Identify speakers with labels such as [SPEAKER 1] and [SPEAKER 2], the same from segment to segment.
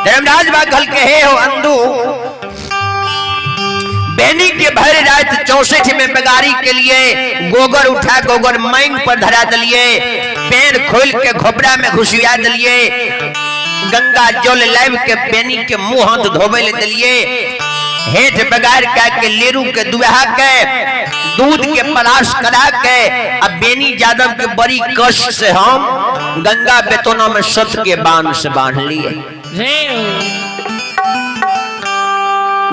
[SPEAKER 1] धर्मराज बा कहल के हे हो अंधू, बेनी के भर रात 64 में बगारी के लिए गोगर उठा गोगर मांग पर धरा दिलिए, पैर खोल के खोपड़ा में घुसिया दिलिए, गंगा जल लाइव के बेनी के मुंह हाथ धोबे ले दिलिए, हेठ बगार के लेरू के दुहा के दूध के पलाश करा के अब बेनी यादव के बड़ी कष्ट से हम गंगा बेतोना में सत के बांध से बांध लिए।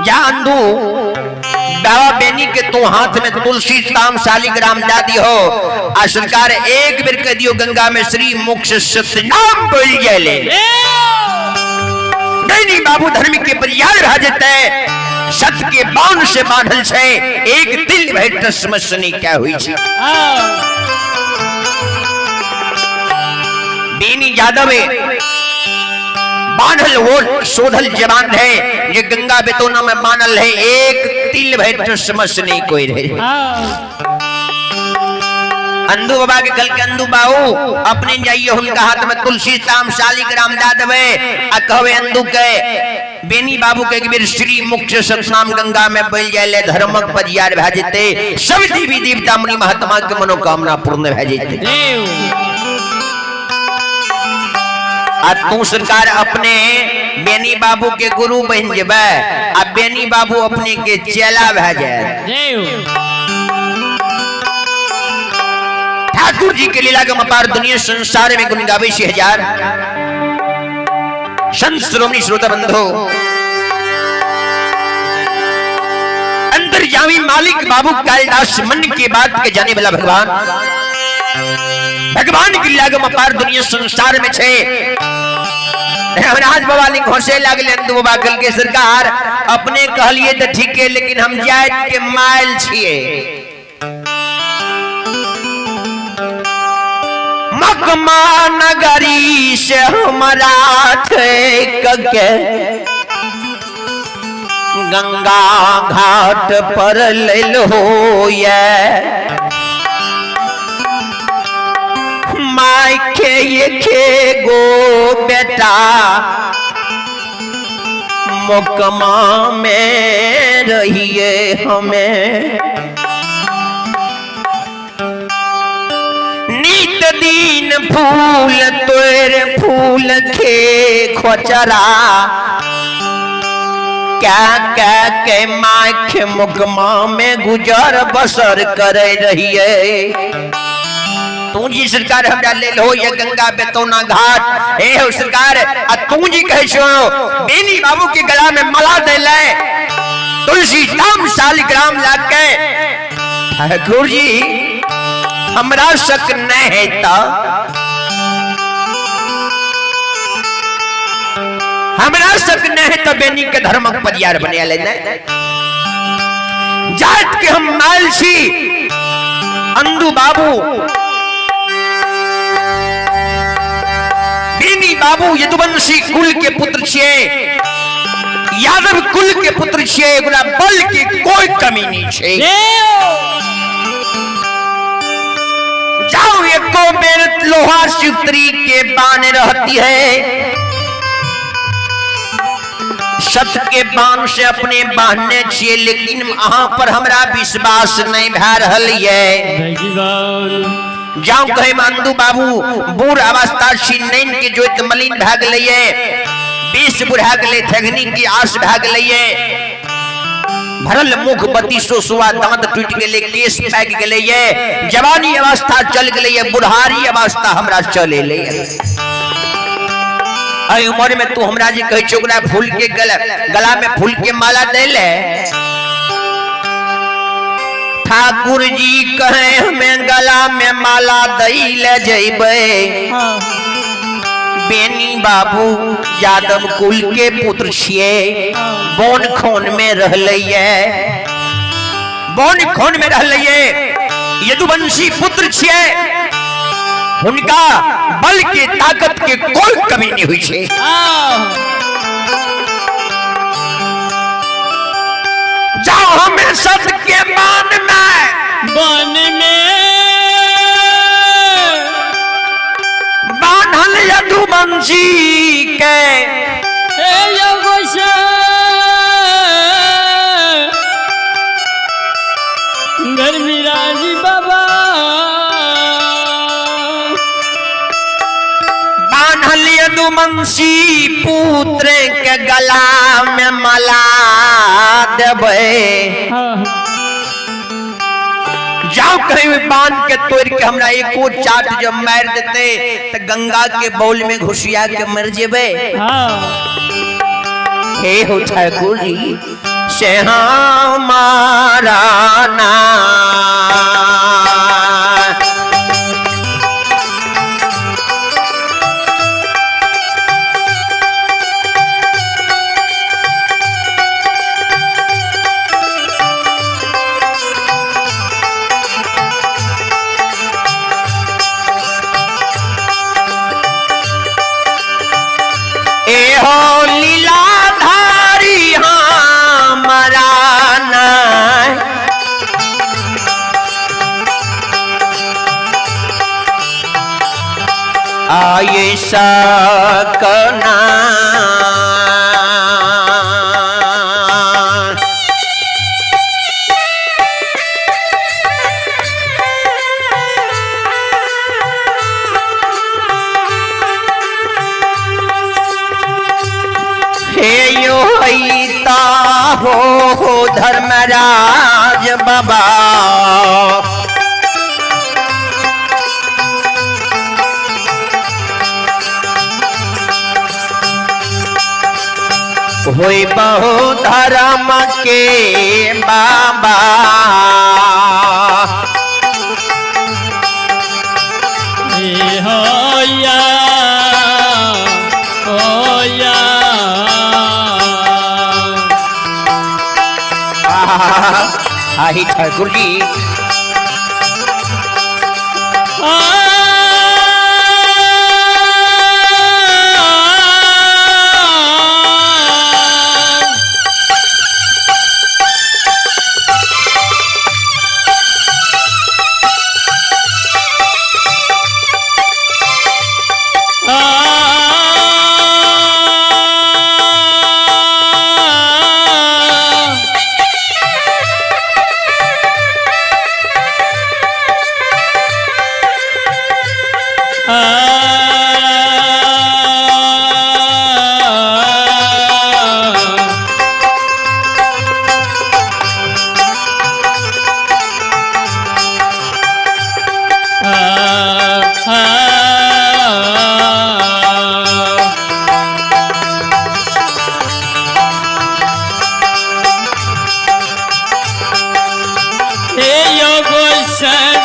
[SPEAKER 1] जा अंधू बाबा बेनी के तू हाथ में तुलसी ताम शालिग्राम दा दी हो आ सरकार एक बेर कह दियो गंगा में श्री मुख से सतनाम बोल जाले। नहीं बाबू धर्म के परियार भा जेते, सत के बांध से बांधल छे, एक तिल भर समस्या क्या हुई छी। बेनी यादव बांधल वो शोधल जवान है ये गंगा बेतोना में बांधल है, एक तिल भर समस्या नहीं कोई रहे। अंधू बाबा के कल के अंधू बाबू अपने जाइए उनका हाथ में तुलसी ताम शालिग्राम दा देवे आ कहवे अंधू के बेनी बाबू के एक बेर श्री मुख से सतनाम गंगा में बल जाए, धर्मक परियार भए जेते, सब देवी देवता मुनि महात्मा के मनोकामना पूर्ण भए जेते। आ तू सरकार अपने बेनी बाबू के गुरु बन जेबे आ बेनी बाबू अपने के चेला भए जाए। ठाकुर जी के लीला के मपार दुनिया संसार में गुण गावे से हजार संत श्रोमणी श्रोता बंधो, अंतर्यामी मालिक बाबू कालिदास मन के बात के जाने वाला भगवान, भगवान की लीला के मपार दुनिया संसार में छे। रामराज बाबा लिंग हंसे लागले अंधू बाबा कल के सरकार अपने कहलिए तो ठीक है, लेकिन हम जात के माइल छिए। मकमा नगरी से हमरा ठेक के गंगा घाट पर लेल हो ये माय के ये खे गो बेटा मोकमा में रहिए हमें नित दिन फूल तोर फूल खे खोचरा क्या क्या के माख मुकमा में गुजर बसर करे रहिए। तू जी सरकार हमरा लेल हो ये गंगा बेतौना घाट, हे हो सरकार आ तू जी कहे छो बेनी बाबू के गला में माला दे ले तुलसी राम शालिग्राम लाग के। ठाकुर जी हमरा शक नहीं है ता हमरा शक नहीं है तो बेनी के धर्मक परियार बने ले जात के हम माल छी अंधू बाबू बेनी बाबू यदुवंशी कुल के पुत्र छिए, यादव कुल के पुत्र छिए, ओकरा बल के कोई कमी नहीं छे। जाओ एको बेर लोहा सूत्री के बान रहती है, सत के बाण से अपने बांधने छिए, लेकिन अहाँ पर हमरा विश्वास नहीं भए रहल ये। जाओ कहे अंधू बाबू बूढ़ अवस्था छी, नैन के जोत मलिन भए गेलैये, 20 बुढ़ा गेलै, थेघनी की आस भए गेलैये, भरल मुख बत्तीसो सुआ दांत टूटि गेलै, केस पाकि गेलैये, जवानी अवस्था चल गेलैये, बुढ़ारी अवस्था हमरा चल एलैये। एहि उम्र में तू हमरा जे कहै छौ ओकरा फूल के गला गला में फूल के माला दै ले। ठाकुर जी कहे हमें गला में माला दै ले जइबै। बेनी बाबू यादव कुल के पुत्र छिए, बोन खोन में रहलैये, बोन खोन में रहलैये, यदुवंशी पुत्र छिए, हुनका बल के ताकत के कोई कमी नहीं हुई छे। जाओ हमें सत के मान में
[SPEAKER 2] बन में
[SPEAKER 1] बांधल यदुवंशी के
[SPEAKER 2] हे धर्मीराज बाबा।
[SPEAKER 1] बान्हल यदुवंशी पुत्र के गला में मला देबै।
[SPEAKER 2] हाँ।
[SPEAKER 1] जाओ कहीं बांध के तोड़ के हमरा एको चाट जब मार देते तो गंगा के बौल में घुसिया के मर जेबे।
[SPEAKER 2] हाँ।
[SPEAKER 1] हे हो ठाकुर जी से हमारा ना ए हो लीलाधारी हमारा ना आये सकना। हे यो हईता हो धर्मराज बाबा। होई बहु धर्म के बाबा।
[SPEAKER 2] हे होया होया।
[SPEAKER 1] आही ठाकुर जी।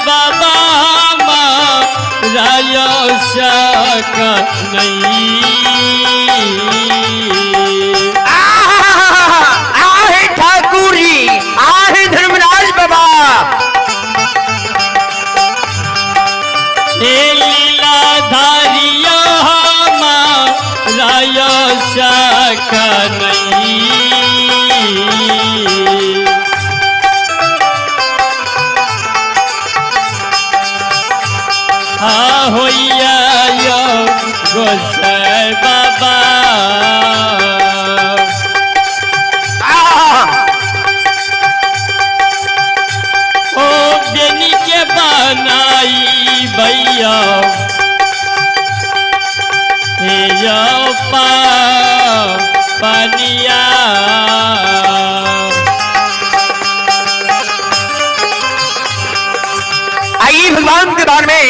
[SPEAKER 2] बाबा राय शक नहीं।
[SPEAKER 1] आहे ठाकुर जी, आहे धर्मराज बाबा।
[SPEAKER 2] हे लीलाधारिया राय शक नहीं। होइया यो गोसाई बाबा। ओ बेनी के बनाई भैया हे यो पा पनिया।
[SPEAKER 1] आइए भगवान के दरबार में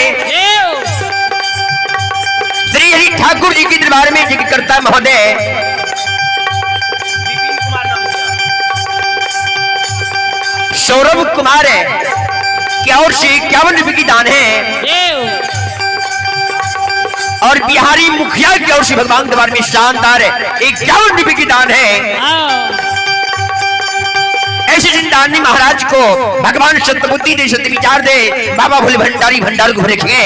[SPEAKER 1] श्री हरि ठाकुर जी के दरबार में जिक्र करता महोदय सौरभ कुमार है की ओर से 51 रुपए की दान है और बिहारी मुखिया की ओर से भगवान दरबार में शानदार है 51 रुपए की दान है। ऐसे जिंदानी महाराज को भगवान सतबुद्धि दे, सत्य विचार दे, बाबा भोले भंडारी भंडार को रखेंगे।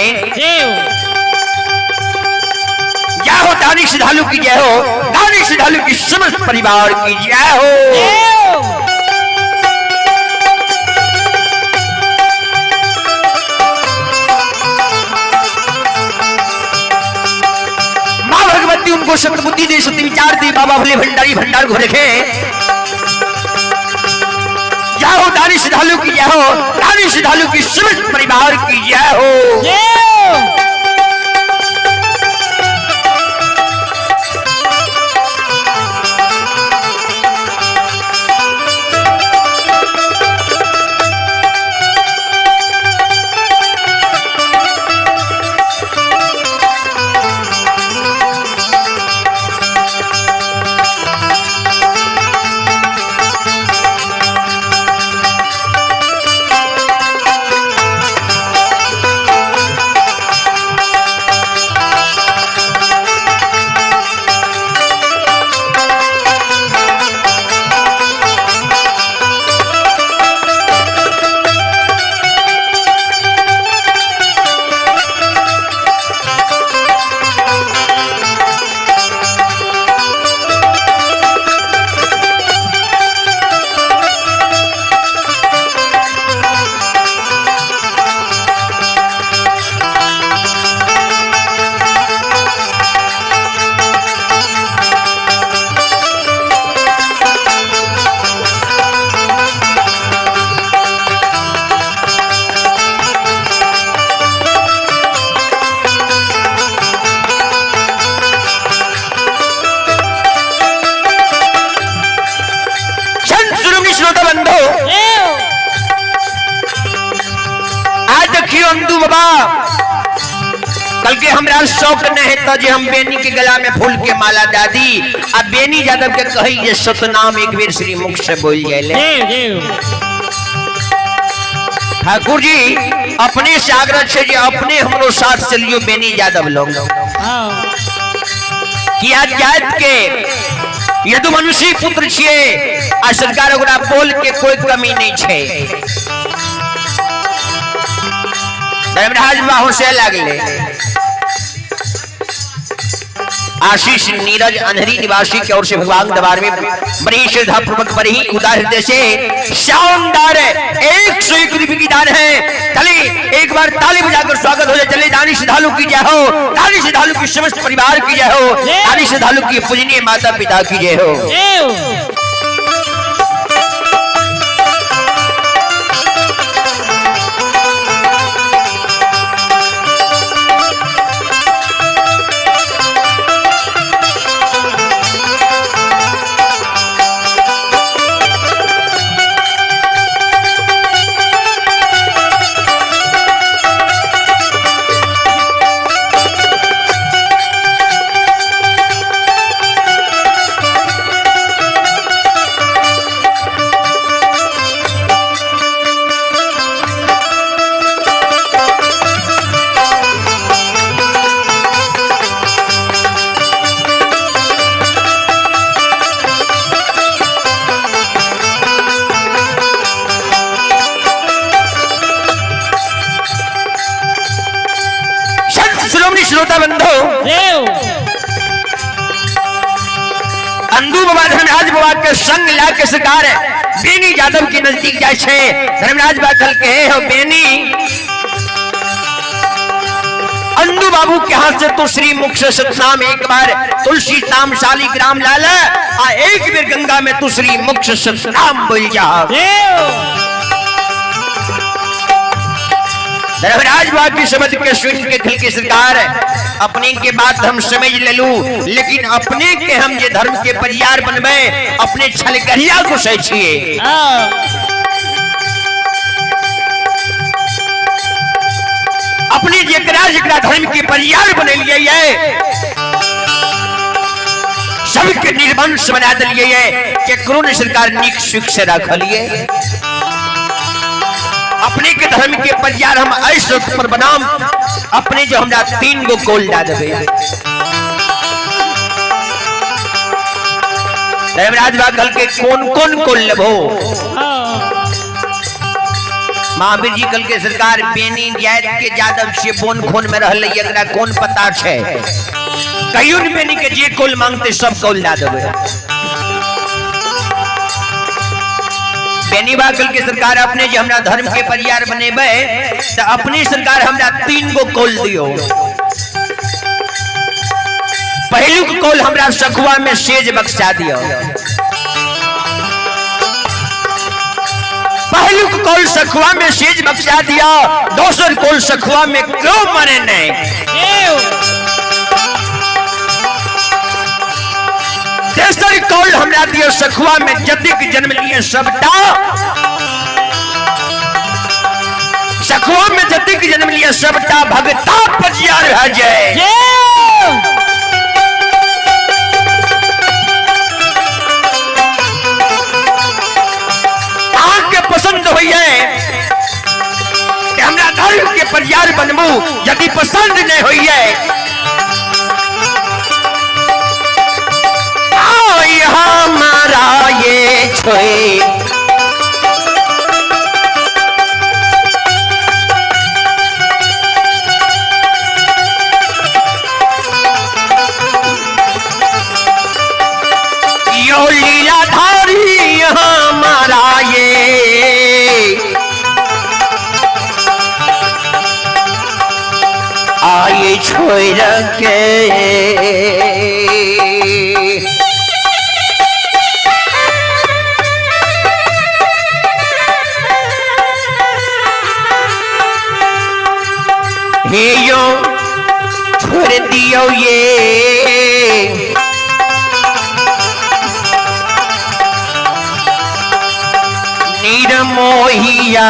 [SPEAKER 1] जय हो दानी श्रद्धालु की जय हो, दानी श्रद्धालु की समस्त परिवार की जय हो। मां भगवती उनको को सतबुद्धि दे, सतविचार दे, बाबा भोले भंडारी भंडार को रखे। जय हो दानी श्रद्धालु की जय हो, दानी श्रद्धालु की समस्त परिवार की जय हो। संत श्रोमणी श्रोता बंधु, आज देखियो अंदू बाबा कल के हमरा शौक नहीं है तो जे हम बेनी के गला में फूल के माला दादी आ बेनी यादव के कही जे सतनाम एक बेर श्री मुख से बोल जाए। ठाकुर जी अपने से आग्रह छे जे अपने हमरो साथ चलियो बेनी यादव लोग। कि आज जात के यदुवंशी पुत्र छिए आ सरकार ओकरा बोल के कोई कमी नहीं छे। धर्मराज बाबू से लागले आशीष नीरज अंधेरी निवासी की ओर से भगवान दरबार में बड़ी श्रद्धा पूर्वक बड़ी ही उदार हृदय से शानदार 101 रुपये की दान है। चलिए एक बार ताली बजाकर स्वागत हो जाए। चलिए दानी श्रद्धालु की जय हो, दानी श्रद्धालु की समस्त परिवार की जय हो, दानी श्रद्धालु की पूजनीय माता पिता की जय हो। संत श्रोमणी श्रोता बंधु, अंदू बाबा धर्मराज बाबा के संग ला के सरकार बेनी यादव के नजदीक जाए छे। धर्मराज बाबा कल के हो बेनी अंदू बाबू के हाथ से तो श्री मुख से सतनाम एक बार तुलसी ताम शाली ग्राम लाल आ एक बेर गंगा में तू श्री मुख से सतनाम बोल जा। धर्मराज बाबा की समझ के सुन के खल की सरकार अपने के बात हम समझ लेलू, लेकिन अपने के हम जे धर्म के परियार बनबे अपने छलगरिया घुसै छिए। अपने जेकरा जेकरा धर्म के परियार बनेलिए ये सबके निर्वंश बना दिलिए ये केकरो ने सरकार नीक सुख से रखलिए। अपने के धर्म के परियार हम ऐसे पर बनाम अपने जो हमरा 3 गो गोल दा देबे। धर्मराज बाबा कल के कौन कौन कोल लेबो? महावीर जी कल के सरकार बेनी जात के यादव से बोन खोन में रहले एकरा कौन पता छे? कहियो न बेनी के जे कोल मांगते सब कोल दा देबे। बेनी बाकल के सरकार अपने जे हमरा धर्म के परियार बनेबे त अपनी सरकार हमरा 3 गो कोल दियो। पहिलुक कौल हमरा सखुआ में सेज बख्शा दियो। पहिलुक कौल सखुआ में सेज बख्शा दिया, दोसर कौल सखुआ में क्यों मरे नहीं। तेसर कौल हमरा दियो सखुआ में जतिक जन्म लिए सबटा, सखुआ में जतिक जन्म लिए सबटा भगता पजियार भए जाए। अहाँके पसंद होइए कि हमरा धर्म के परियार बनबू, यदि पसंद नहीं होइए आइ हमारा ये छोई यो लीलाधारी हमारा ये आए छोड़ के। हे यो छोड़ दियो ये निर्मोहिया।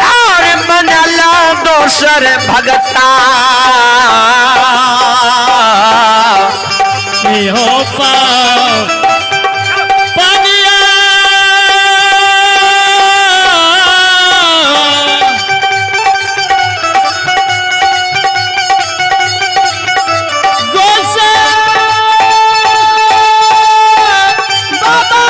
[SPEAKER 1] और बनला दोसर भगता
[SPEAKER 2] हो पा पनिया गोसाई बाबा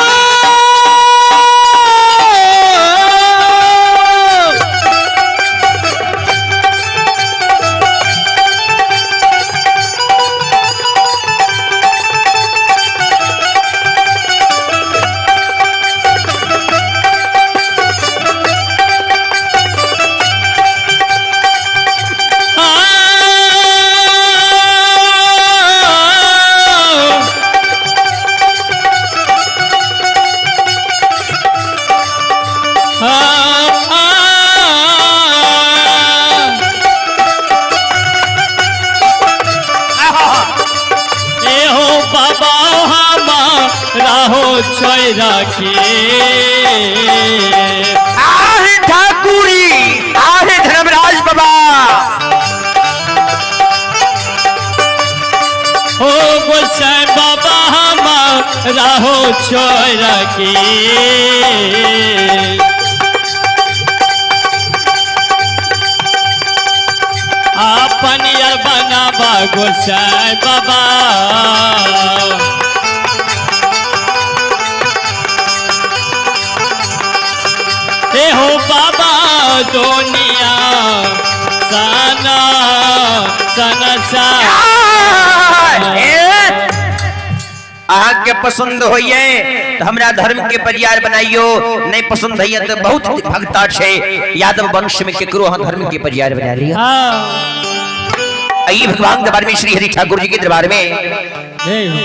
[SPEAKER 2] हो बाबा हमारा हो छोरा के।
[SPEAKER 1] आहे ठाकुरी आहे धर्मराज बाबा।
[SPEAKER 2] हो गोसाई बाबा हमारा हो छोरा के। अपन यार बनाबा गोसाई बाबा। हे हो बाबा दुनिया सना सना सा।
[SPEAKER 1] अहाँके पसंद होइए तो हमरा धर्म के परियार बनाइयो, नहीं पसंद होइए तो बहुत भक्ता छे यादव वंश में केकरो अहाँ धर्म के परियार बना लिया।
[SPEAKER 2] हाँ।
[SPEAKER 1] आइए भगवान दरबार में श्री हरि ठाकुर जी के दरबार में।
[SPEAKER 2] जय हो।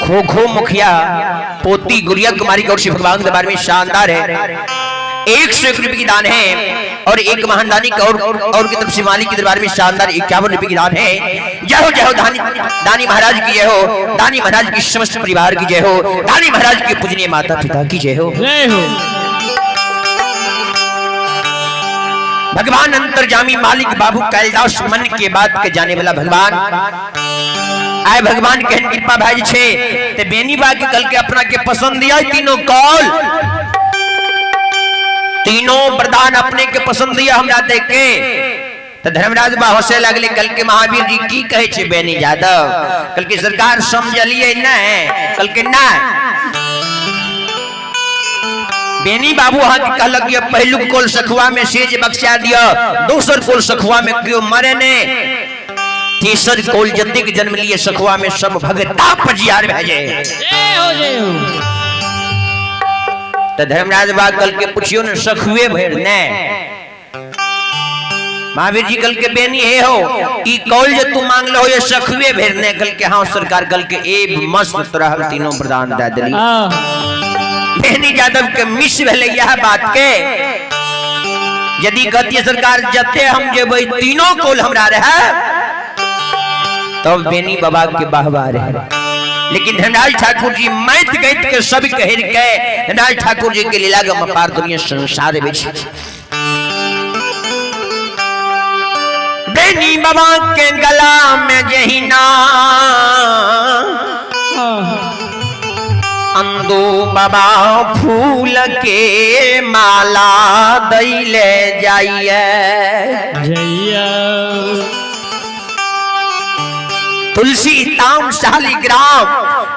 [SPEAKER 1] खो खो मुखिया पोती गुड़िया कुमारी गौर श्री भगवान दरबार में शानदार है, 101 रुपये की दान है। और एक महानदानी और की तरफ से मालिक के दरबार में शानदार 51 रुपये की दान है। जय हो जय हो दानी, दानी महाराज की जय हो, दानी महाराज की समस्त परिवार की जय हो, दानी महाराज के पूजनीय माता पिता की जय हो।
[SPEAKER 2] जय हो।
[SPEAKER 1] भगवान अंतर्जामी मालिक बाबू कैलदास मन के बात के जाने वाला भगवान आए। भगवान के कृपा भाई छे ते बेनी बा के कल के अपना के पसंद दिया तीनों कॉल तीनों वरदान अपने के पसंद दिया हमरा देख के। तो धर्मराज बा हंसे लगले कल के महावीर जी की कहे छे बेनी यादव। कल के सरकार समझलिए नहीं, कल के ना बेनी बाबू अहाँ के कहलक कि पहलुक कोल सखुआ में सेज बख्शा दिया, दोसर कोल सखुआ में क्यों मरे ने। तेसर कौल जतेक जन्म लिए सखुआ में सब भगता पजियार भए जाए।
[SPEAKER 2] जय हो, जय हो।
[SPEAKER 1] तो धर्मराज बाबा कल के पुछियो ने सखुए भर ने। महावीर जी कल के बेनी हे हो ई कौल जे तू मांग लो ये सखुए भर ने। कल के हाँ सरकार, कल के ए मस्त तोरा हम तीनों प्रदान दे देली। बेनी यादव के मिस भेले यह बात के, यदि कहती सरकार जते हम जेबै तीनों कौल हमरा रहे तब बेनी बाबा के बाहबा रहे। लेकिन धर्मराज ठाकुर जी मैत गैत के सब कहर के धर्मराज ठाकुर जी के लीला गम अपार दुनिया संसार में। बेनी बाबा के गला में जहिना अंदू बाबा फूल के माला दैले जाइए
[SPEAKER 2] जइया।
[SPEAKER 1] तुलसी ताम शालिग्राम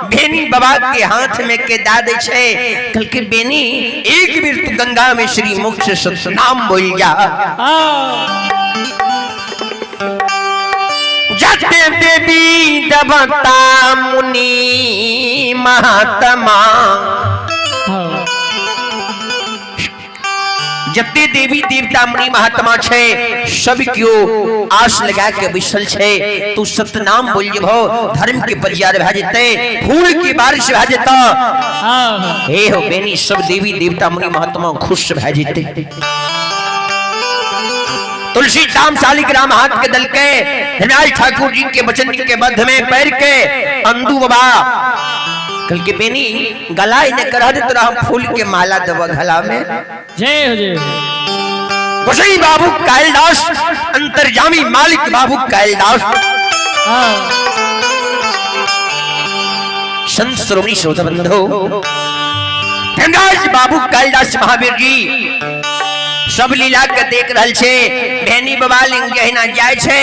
[SPEAKER 1] बेनी बाबा के हाथ में के दा दे छे। कल के बेनी एक बेर तू गंगा में श्री मुख से सतनाम बोल जा। जते देवी देवता मुनि महात्मा, जते देवी देवता मुनि महात्मा छे सब क्यों आस लगा के बैसल छे, तू सतनाम बोल जेबो धर्म के बजियार भए जेते, फूल की बारिश भए जेता। हे हो बेनी सब देवी देवता मुनि महात्मा खुश भए जेते। तुलसी राम शालिग्राम हाथ के दल के धनराज ठाकुर जी के वचन के मध्य में पैर के अंदू बाबा कल के बेनी गला ने करा दे तोरा हम फूल के माला देब गला में।
[SPEAKER 2] जय हो, जय हो।
[SPEAKER 1] गोसाई बाबू कालिदास अंतर्जामी मालिक बाबू कालिदास संत श्रोमणी श्रोता बंधु धनराज बाबू कालिदास महावीर जी सब लीला के देख रहल छे। भेनी बाबा लिंग जहिना जाय छे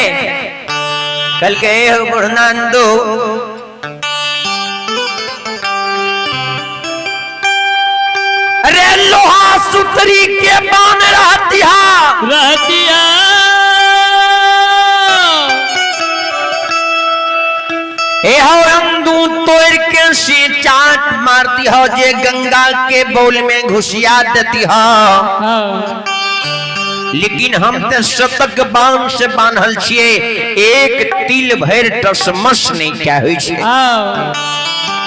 [SPEAKER 1] कल के हो बुढ़नांदो अरे लोहा सुतरी के बान रहतिहा
[SPEAKER 2] रहतिया।
[SPEAKER 1] ए हो अंदू तोड़ के से चाट मारती हो जे गंगा के बोल में घुसिया देती हो। लेकिन हम ते शतक बाण से बान्हल छिए, एक तिल भर टसमस नहीं क्या होइ छे।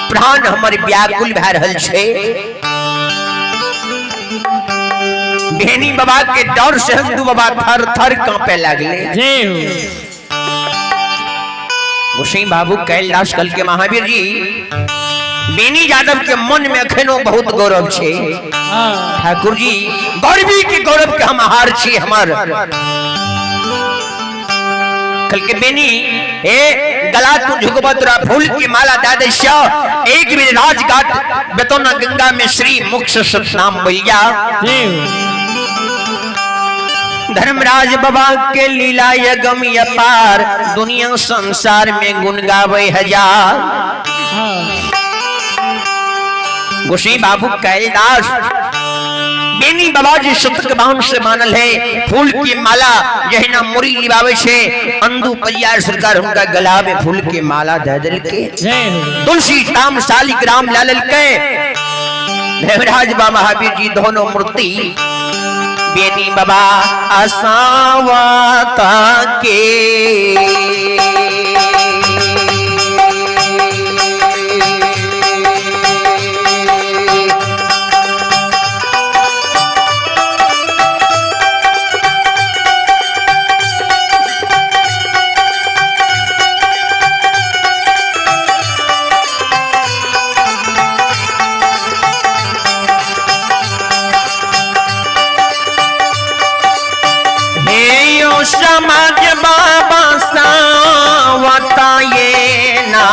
[SPEAKER 1] प्राण हमर व्याकुल भए रहल छे। भेनी बाबा के डर से हिंदू बाबा थर थर कांपे लागले।
[SPEAKER 2] जय हो।
[SPEAKER 1] गोसाई बाबू कैलाश कल के महावीर जी बेनी यादव के मन में अखनो बहुत गौरव छे। ठाकुर जी गौरवी के गौरव के हम हार छी हमर। कल के बेनी ए गला तू झुकबा तोरा फूल की माला दे दे छो, एक बेर राजघाट बेतौना गंगा में श्री मुख से सतनाम बोलिया।
[SPEAKER 2] जय हो।
[SPEAKER 1] धर्मराज बाबा के लीला यगम अपार, दुनिया संसार में गुण गावे हजार। गोसाई बाबू कैलदास बेनी बाबा जी शतक बाण से मानल है, फूल की माला जहिना मुरी लिबावे छे, अंदू परियार सरकार उनका गला में फूल के माला दे दिल के।
[SPEAKER 2] जय हो।
[SPEAKER 1] तुलसी ताम शालिग्राम लाल के धर्मराज बा महावीर जी दोनों मूर्ति बेनी बाबा असावता के हे यो समाज बाबा सावता ये ना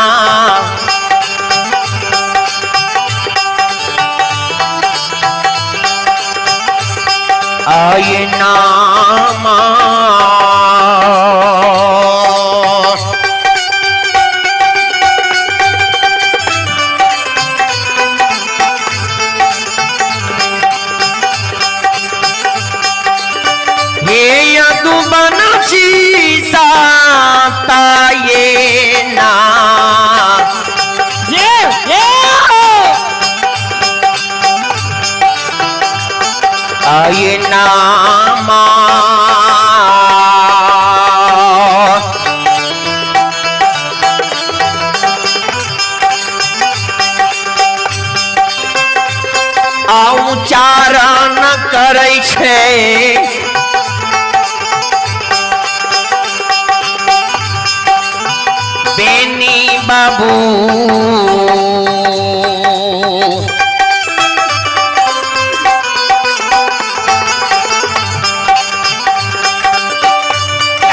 [SPEAKER 1] आए नामा हे यदुबन सीता ताये ना।
[SPEAKER 2] जे जे
[SPEAKER 1] आये नामा। उच्चारण करै छै बेनी बाबू।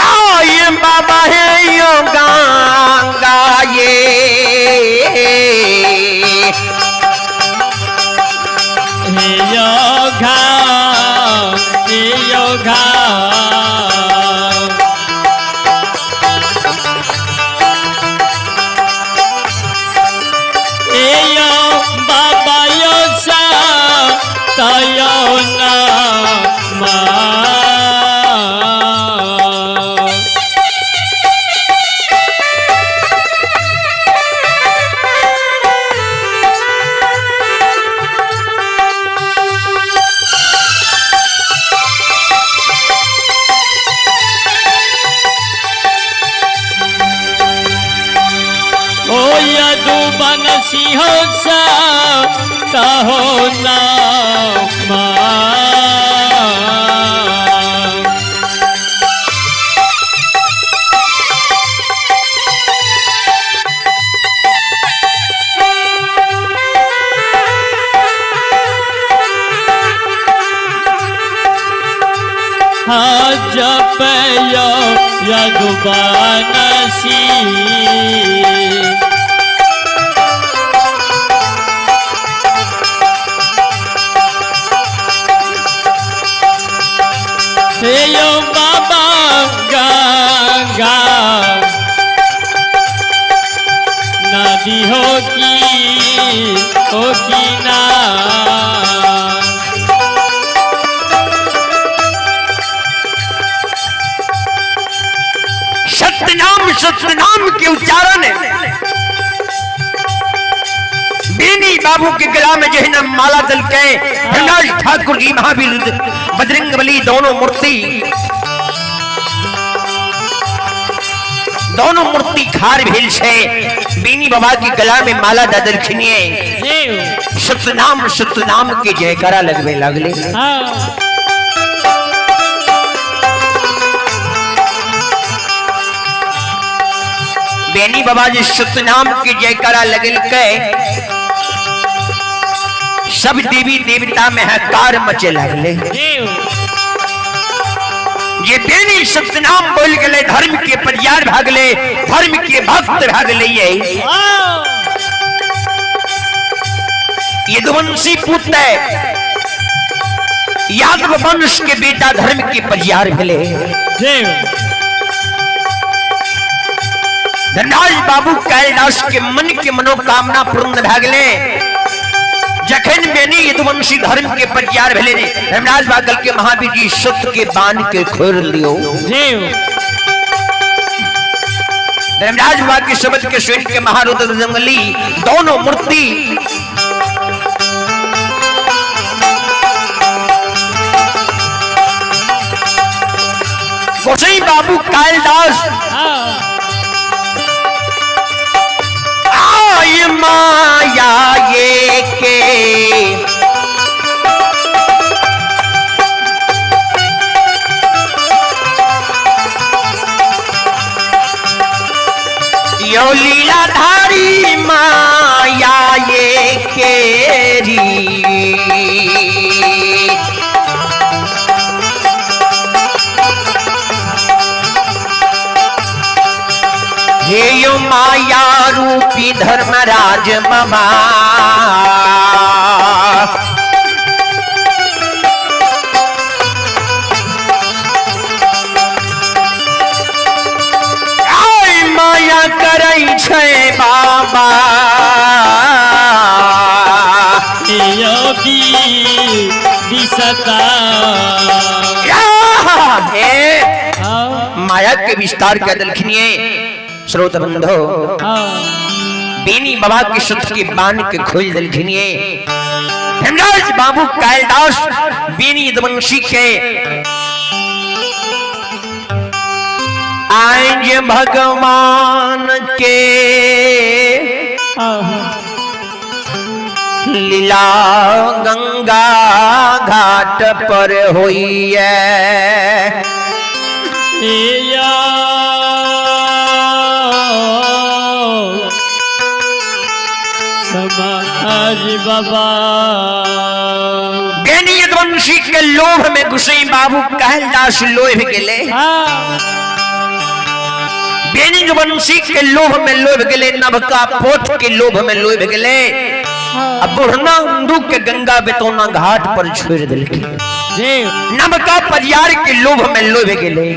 [SPEAKER 1] आय बाबा हे यो गंगा ये।
[SPEAKER 2] हे योगा हे योगा। हे यो बाबा यो सा तयो ना मा। ओ यदुबन सिंह सा तहो ना मा। जप यो यदुबन सिंह। हे यो बाबा गंगा नदी हो की ना।
[SPEAKER 1] सत्यनाम सत्यनाम के उच्चारण बेनी बाबू के गला में जहिना माला दल के धनराज ठाकुर जी महावीर बजरंग बली दोनों मूर्ति खार भेल छे। बेनी बाबा के गला में माला दऽ देलखिन। सत्यनाम सत्यनाम के जयकारा लगबे लगले।
[SPEAKER 2] हाँ।
[SPEAKER 1] बेनी बाबा जी सत्यनाम के जयकारा लगलकै, सब देवी देवता में हकार मचे लगले। ये बेनी सत्यनाम बोल गए धर्म के परियार भागले, धर्म के भक्त भागले। ये यदुवंशी पुत्र यादव वंश के बेटा धर्म के परियार भेले। धनराज बाबू कैलाश के मन के मनोकामना पूर्ण भागले। जखन बेनी यदुवंशी धर्म के परियार भेले, धर्मराज बागल के महावीर जी सत्य के बांध के खोल लियो। धर्मराज बाबा के शब्द के सुन के महारुद्र जंगली दोनों मूर्ति गोसाई बाबू कालदास आय माया ये के यो लीलाधारी माया ये केरी। हे यो माया रूपी धर्मराज बाबा। आय माया करै छै बाबा।
[SPEAKER 2] यो विसता।
[SPEAKER 1] या आहा हे
[SPEAKER 2] हाँ
[SPEAKER 1] माया के विस्तार के देलखिन ये श्रोत बंधो
[SPEAKER 2] हाँ
[SPEAKER 1] बेनी बाबा के सत के बांध के खोल देलखिन ये हेमराज बाबू कालदास बेनी यदुवंशी के आज भगवान के
[SPEAKER 2] हाँ
[SPEAKER 1] लीला गंगा घाट पर होई है।
[SPEAKER 2] या समाज बाबा
[SPEAKER 1] बेनी यदुवंशी के लोभ में घुसई बाबू कहलदास लोभ गेले।
[SPEAKER 2] हाँ
[SPEAKER 1] बेनी यदुवंशी के लोभ में लोभ गेले, नवका पोत के लोभ में लोभ गेले। अब बुढ़ना अंदू के गंगा बेतौना घाट पर छोड़ दिलके।
[SPEAKER 2] जी
[SPEAKER 1] नवका परियार के लोभ में लोभ गेले।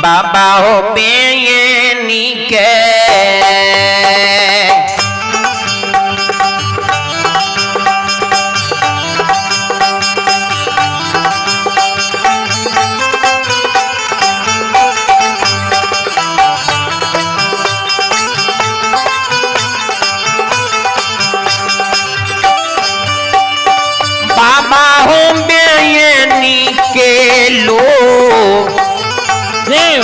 [SPEAKER 1] बाबा हो बेनी के बाबा हो बेनी के लोभ
[SPEAKER 2] देव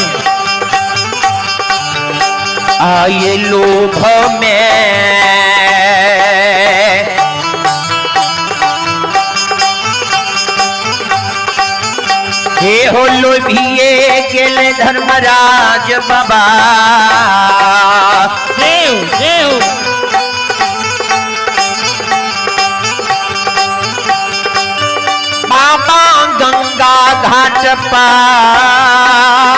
[SPEAKER 1] आए लोभ में हे हो लोभिए गेल धर्मराज बाबा।
[SPEAKER 2] देव देव
[SPEAKER 1] बाबा गंगा घाट पर।